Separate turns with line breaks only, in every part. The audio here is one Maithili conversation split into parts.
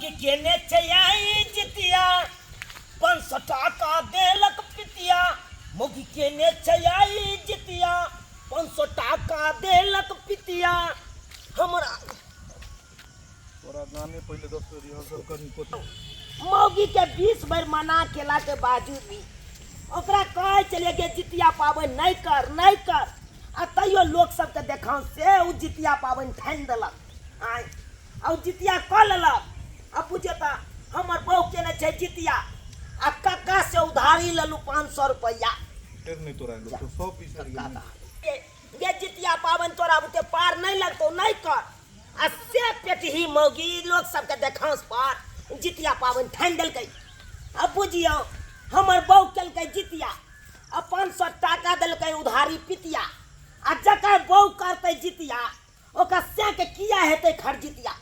मौगी केने छै आई जितिया, 500 टाका देलक पितिया। मौगी केने छै आई जितिया, 500 टाका देलक पितिया। हमरा
तोरा गाने पहिले 10 बेर रिहर्सल करनी कोथी।
मौगी के 20 बेर मना केला के बावजूद भी ओकरा कहै छलियै कि जितिया पाबनि नहि कर, नहि कर, आ तैयो लोक सबके देखाउ से ओ जितिया पाबनि ठानि देलक। आँय, आ ओ जितिया कऽ लेलक। आ बुझियौ तऽ हमर बहू केने छै जितिया, आ कक्का से उधारी लेलहुँ 500 रुपैआ।
फेर नहि तोरा एलो, तो सब बिसरि गेलही।
गे जितिया पाबनि तोरा बुते पार नहि लगतौ, नहि कर। आ से पेटही मौगी लोक सबके देखांस पर जितिया पाबनि ठानि देलकै। आ बुझियौ हमर बहू केलकै जितिया, आ 500 टाका देलकै उधारी पितिया। आ जकर बहू करतै जितिया ओकर सैके किया हेतै खरजितिया।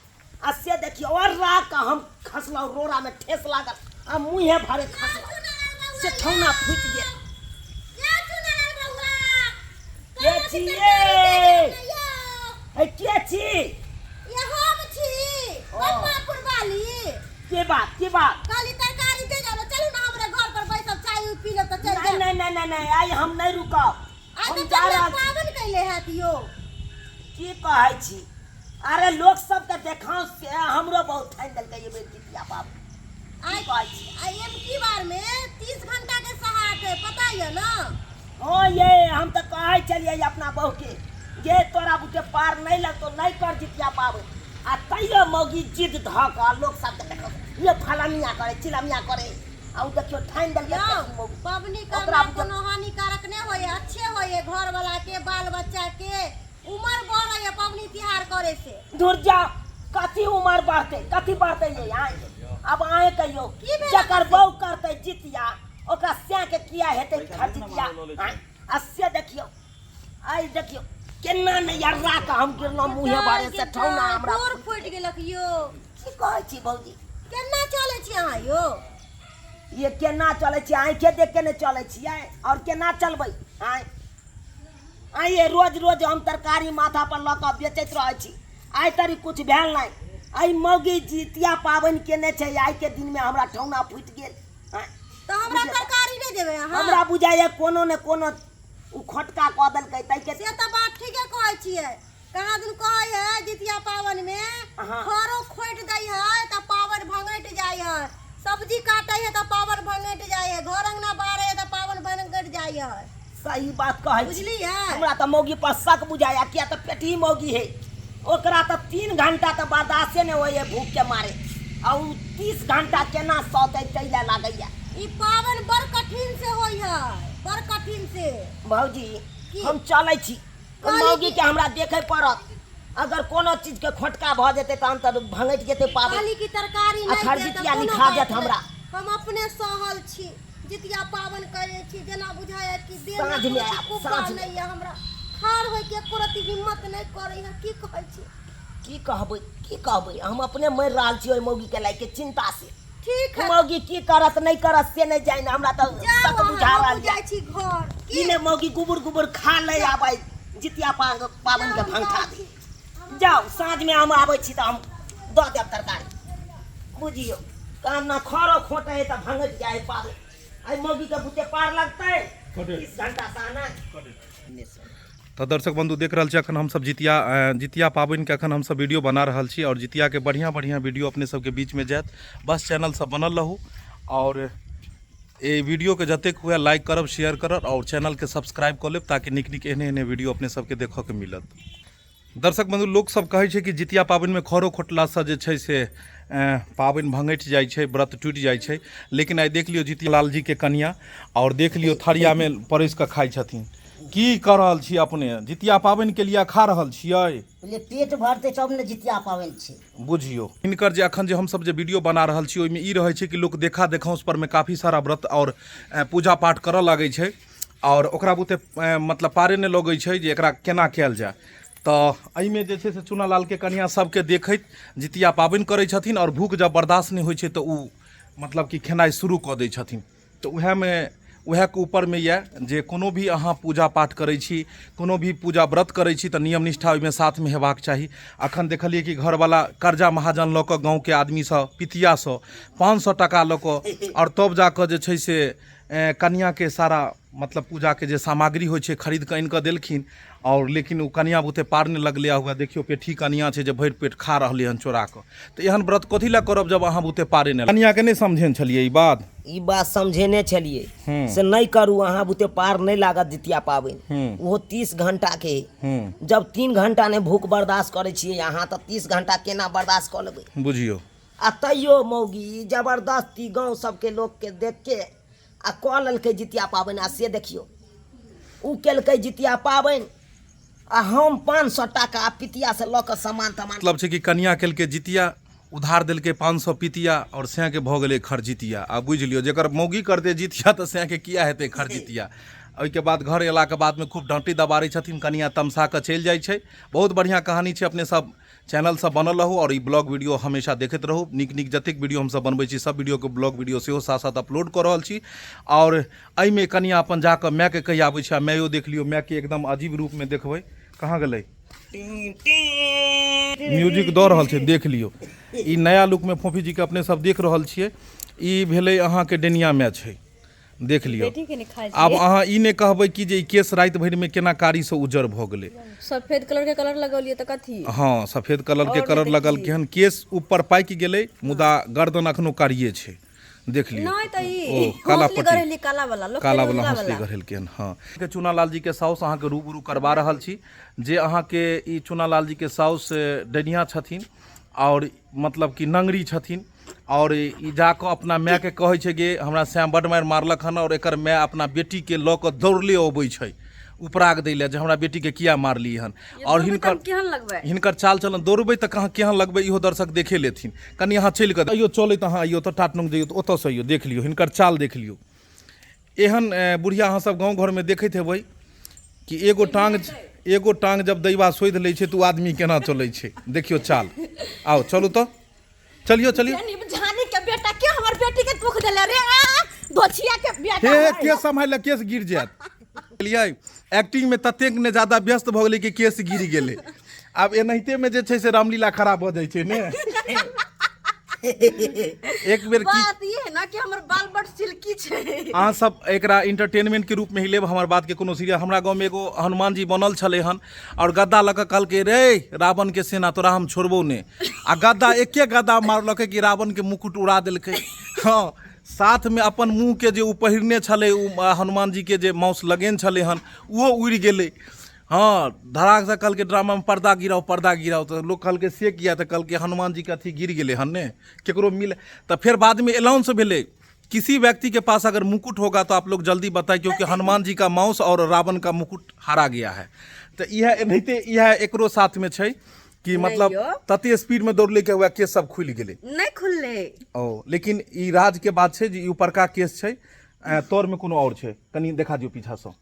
आ से देखियौ और राग के हम खसलहुँ, रोड़ा में ठेस लागल आ मुँहे भरे खसलहुँ, से ठौना फूटि गेल। के छी ये? ए, के छी? के बात, के बात? नहीं नहीं नहीं नहीं नहीं, आई हम नहीं रुकब, हम जा रहल छी। की कहै छी? अरे लोक सबके देखाउ से हमरो बहुत ठानि देलकै ये बेर जितिया बाबू। की कहै छी?
30 घंटा के सहाक है, पता ये ना?
हाँ ये हम तऽ कहै छलियै अपना बहू के जे तोरा बुते पार नहीं लगतो, नहीं कर जितिया पाबनि। आ तैयो मौगी जिद धऽ कऽ लोक सबके देखो ये फलानिया करे चिलमिया करे, आ उ देखियो ठानि देलकै
यौ,
पेटी मौगी।
पबनी
ओकरा
करना
बुते
कोनो हानिकारक नहि होइए, अच्छे होइए। घर वाला के बाल बच्चा के उमर बढ़ैए पबनी तिहार करे से।
दूर जाओ, कथी उमर बढ़तै, कथी बढ़तै ये? आए अब आए कहियो
की भेल
जकर
अहाँके?
बहू करतै जितिया ओकरा सैं के किया हेतै खर्चितिया? आँय, आ से देखियौ, आइ देखियौ केना नहि अर्रा के हम गिरलहुँ मुँहे भरे से ठौना हमरा
गोर फूटि गेलक यौ।
की कहै छी भौजी?
केना चलै छी अहाँ यौ?
ये केना चलै छी? आँखे देख के नहि चलै छियै आओर केना चलबै? आँय आँय, ये रोज रोज हम तरकारी माथा पर लऽ कऽ बेचैत रहै छी, आइ तरी कुछ भेल नहि। एहि मौगी जितिया पाबनि केने छै, आइके दिनमे हमरा ठौना फूटि गेल। आँय,
तऽ हमरा तरकारी नहि देबै अहाँ?
हमरा बुझाइए कोनो ने कोनो ओ खोटका कऽ देलकै ताहिके।
से तऽ बात ठीके कहै छियै। कहाँ दिन कहै है जितिया पाबनि में खरो खोटि दै है तऽ पाबनि भंगटि जाइ है, सब्जी काटै है तऽ पाबनि भंगटि जाइ है, घर अंगना बाहरै है तऽ पाबनि भंगटि जाइ है।
सही बात कहै छी।
बुझलियै?
हमरा तऽ मौगी पर शक बुझाइए, किया तऽ पेटही मौगी है, ओकरा तऽ 3 घंटा तऽ बर्दाश्ते नहि होइए भूख के मारे, आ उ 30 घंटा केना सहतै ताहि लए लागैए।
ई पाबनि बड़ कठिन से होइ है, बड़ कठिन से।
भौजी,
की?
हम चलै छी,
कहली
मौगी के हमरा देखे पड़त, अगर कोनो चीज के खोटका भऽ जेतै तहन तऽ भंगटि जेतै पाबनि।
कहली कि तरकारी
आ
नहि देत तऽ
खरजितिया
कोनो
लिखा
बात
जायत
नहि।
हमरा।
हम अपने सहल छी, जितिया पाबनि करै छी, जेना बुझाइए कि देह मे
साँझमे
एको रत्ती
आयब,
कुब्बा
साँझमे।
नहि यऽ, हमरा ठाढ़ होइके एको रत्ती हिम्मत नहि करै है। की कहै छी?
की कहबै, की कहबै, हम अपने मरि रहल छी ओहि मौगी के लए के चिंता से।
ठीक है।
मौगी की करत नहि करत से नहि जानि, हमरा तऽ
जाउ
शक
अहाँ,
बुझा
हमहूँ
रहल यऽ।
जाइ छी घर।
की ने मौगी गुबुर गुबुर खा ले आबै जितिया पाबनि के
जाउ,
भंगठा
जाइ
दे।
छी।
जाउ, साँझमे हम आबै छी तऽ हम दऽ देब तरकारी। बुझियौ काम ना खरो खोटे है तऽ भंगटि जाइ है पाबनि। एहि मौगी के बुते पार लगतै?
कटे।
30 घंटा सहना।
तऽ दर्शक बंधु देख रहल छी अखन हमसब जितिया पाबनिके अखन हमसब वीडियो बना रहल छी और जितियाके बढ़िआँ बढ़िआँ वीडियो अपने सबके बीचमे जायत। बस चैनल सब बनल रहू और एहि वीडियोके जतेक हुए लाइक करब, शेयर करब और चैनलके सब्सक्राइब कऽ लेब ताकि नीक नीक एहने एहने वीडियो अपने सबके देखऽके मिलत। दर्शक बंधु लोक सब कहै छै कि जितिया पाबनिमे खरो खोटलासँ जे छै से पाबनि भंगठि जाइ छै, व्रत टूटि जाइ छै, लेकिन आइ देख लियौ जितिया लालजीके कनिया और देख लियौ थरियामे परसि कऽ खाइ छथिन। की कऽ रहल छी अपने? जितिया पाबनिके लिए खा रहल छियै?
पहिले पेट भरतै तब ने जितिया पाबनि छै।
बुझियौ हिनकर जे अखन जे हमसब जे वीडियो बना रहल छी ओहिमे ई रहै छै कि लोक देखा देखाउस परमे काफी सारा व्रत और पूजा पाठ करऽ लागै छै और ओकरा बुते मतलब पारे नहि लगै छै जे एकरा केना कयल जाय। तऽ एहिमे जे छै से चूना लालके कनिया सबके देखैत जितिया पाबनि करै छथिन और भूख जब बर्दाश्त नहि होइ छै तऽ ओ मतलब कि खेनाइ शुरू कऽ दै छथिन। तऽ उएहमे उएहके ऊपरमे यए जे कोनो भी अहाँ पूजा पाठ करै छी, कोनो भी पूजा व्रत करै छी, तऽ नियम निष्ठा ओहिमे साथमे हेबाक चाही। अखन देखलियै कि घरवला कर्जा महाजन लऽ कऽ गाँवके आदमीसँ पितियासँ 500 टाका लऽ कऽ आओर तब जा कऽ जे छै से कनिआँके सारा मतलब पूजाके जे सामग्री होइ छै खरीद कऽ आनि कऽ देलखिन। आओर लेकिन ओ कनिआँ बुते पार नहि लगलै। आ हुए देखियौ पेठी कनिआँ छै जे भरि पेट खा रहलै हन चोरा कऽ। तऽ एहन व्रत कथी लए करब जब अहाँ बुते पारे नहि? कनिआँके नहि समझेने छलियै ई बात?
ई बात समझेने छलियै से नहि करू, अहाँ बुते पार नहि लागत जितिया पाबनि। ओहो 30 घंटा के। जब 3 घंटा नहि भूख बर्दाश्त करै छियै अहाँ, तऽ 30 घंटा केना बर्दाश्त कऽ लेबै?
बुझियौ।
आ तैयो मौगी जबरदस्ती गाँव सबके लोकके देख के आ कऽ लेलकै जितिया पाबनि। आ से देखियौ ओ केलकै जितिया पाबनि आ हम 500 टाका पितियासँ लऽ कऽ सामान तामान।
मतलब छै कि कनिया केलकै जितिया, उधार देलकै 500 पितिया आओर सएके भऽ गेलै खरजितिया। आ बुझि लियौ जकर मौगी करतै जितिया तऽ सएके किया हेतै खरजितिया। ओहिके बाद घर अयलाके बादमे खूब डाँटी दबारै छथिन, कनिया तमसा कऽ चलि जाइ छै। बहुत बढ़िआँ कहानी छै। अपने सब चैनल सब बनल रहू आओर ई ब्लॉग वीडियो हमेशा देखैत रहू। नीक नीक जतेक वीडियो हमसब बनबै छी सब वीडियोके ब्लॉग वीडियो सेहो साथ साथ अपलोड कऽ रहल छी। आओर एहिमे कनिया अपन जाकऽ मायके कहि आबै छै आ मायो देख लियौ, मायके एकदम अजीब रूपमे देखबै। कहाँ गेलै? म्यूजिक दऽ रहल छै, देख लियौ। ई नया लुकमे फोफी जीके अपने सब देख रहल छियै। ई भेलै अहाँके डेनिया माय छै, देख लियौ।
बेटी के नहि खाइ
आब
छियै।
अहाँ ई नहि कहबै कि जे ई केश राति भरिमे केना कारीसँ उज्जर भऽ गेलै।
सफेद कलर के कलर लगौलियै तऽ कथी?
हँ, सफेद कलर के
आओर
कलर
नहि तऽ
लगल
की?
केहन केश ऊपर पाकि गेलै, मुदा गर्दन अखनो कारिये छै, देख लियौ।
नहि तऽ ई
ओ काला
हौसली
पट्टी
गढ़ेली, काला वाला लोक
काला
के
वाला
उजला
हौसली
वाला।
गढ़ेलकै हन। हँ, के चूनालाल जी के साउस अहाँके रूबरू करबा रहल छी जे अहाँके ई चूनालाल जी के साउस डनिया छथिन आओर मतलब कि नंगरी छथिन। आओर ई जाकऽ अपना मायके कहै छै कि हमरा श्याम बड्ड मारि मारलक हन। आओर एकर माय अपना बेटीके लऽ कऽ दौड़ले अबै छै उपराग दै लए जे हमरा बेटीके किया मारली हन। आओर हिनकर
केहन लगबै?
हिनकर चाल चलन दौड़बै तऽ कहाँ केहन लगबै इहो दर्शक देखे लेथिन। कनि अहाँ चलि कऽ अइयो, चलैत अहाँ अइयो तऽ टाटनुंग जइयो तऽ ओतऽसँ अइयो, देख लियौ हिनकर चाल, देख लियौ। एहन बुढ़िया अहाँ सब गाँव घरमे देखैत हेबै कि एगो टांग जब दैवा सोधि लै छै तऽ ओ आदमी केना चलै छै, देखियौ चाल। आउ चलू तऽ, चलियो चलियो।
जानी के बेटा के हमर बेटी के दुख देले रे, आ दोछिया के बेटा।
हे केस सम्हारि केस गिर जायत। बुझलियै, एक्टिंग में ततेक ने ज्यादा व्यस्त भऽ गेलै कि केस गिर गेलै। आब एनाहिते में जे छै से रामलीला खराब भऽ जाइ छै ने। एक बेर की
बात ये है ना कि हमर बाल बड सिल्की छै।
अहाँ सब एकरा एंटरटेनमेंट के रूप में ही लेब, हमर बात के कोनो सीरियस। हमरा गाँव में एगो हनुमान जी बनल छलै हन और गद्दा लऽ कऽ कहलकै रे रावण के सेना तोरा हम छोड़बौ ने। आ गद्दा एके गद्दा मारलकै कि रावण के मुकुट उड़ा देलकै। हँ, साथ में अपन मुँह के जे ओ पहिरने छलै ओ हनुमान जी के जे माउस लगेन छलै हन ओहो उड़ि गेलै। हँ, धड़ाक से कहलकै ड्रामा में पर्दा गिराओ पर्दा गिराओ। तऽ लोक कहलकै से किया? तऽ कहलकै हनुमान जी के अथी गिर गेलै हन ने केकरो मिल। तऽ फेर बाद में अनाउंस भेलै किसी व्यक्ति के पास अगर मुकुट होगा तो आप लोग जल्दी बताएं क्योंकि हनुमान जी का माउस और रावण का मुकुट हारा गया है। तऽ इएह एनाहिते इएह एकरो साथ में छै कि मतलब
यौ।
तते स्पीड में दौड़लै कि वएह केस सब खुलि गेलै।
नहि खुललै।
ओ लेकिन ई राज के बात छै जे ई ऊपरका केस छै, तर में कोनो और छै, कनि देखा दियौ पीछा सँ।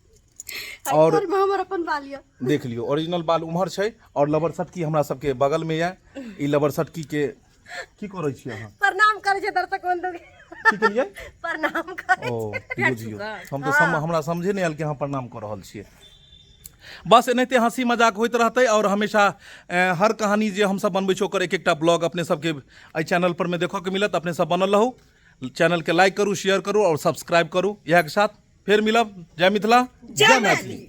और में हमर अपन बाल यऽ।
देख लियौ ओरिजिनल बाल उम्हर छै और लबर सटकी हमरा सबके बगल में यऽ। ई लबर सटकी के की करै छी अहाँ?
प्रणाम करै छै दर्शक बंधु के।
की केलियै?
प्रणाम करै।
ओ बुझियौ, हम तऽ हमरा समझे नहि आयल कि अहाँ प्रणाम कऽ रहल छियै। बस एनाहिते हँसी मजाक होइत रहतै और हमेशा हर कहानी जे हमसब बनबै छी ओकर एक एकटा ब्लॉग अपने सबके एहि चैनल पर में देखऽ के मिलत। अपने सब बनल रहू, चैनल के लाइक करू, शेयर करू और सब्सक्राइब करू। इएह के साथ फेर मिलब। जय मिथिला,
जय मैथिली।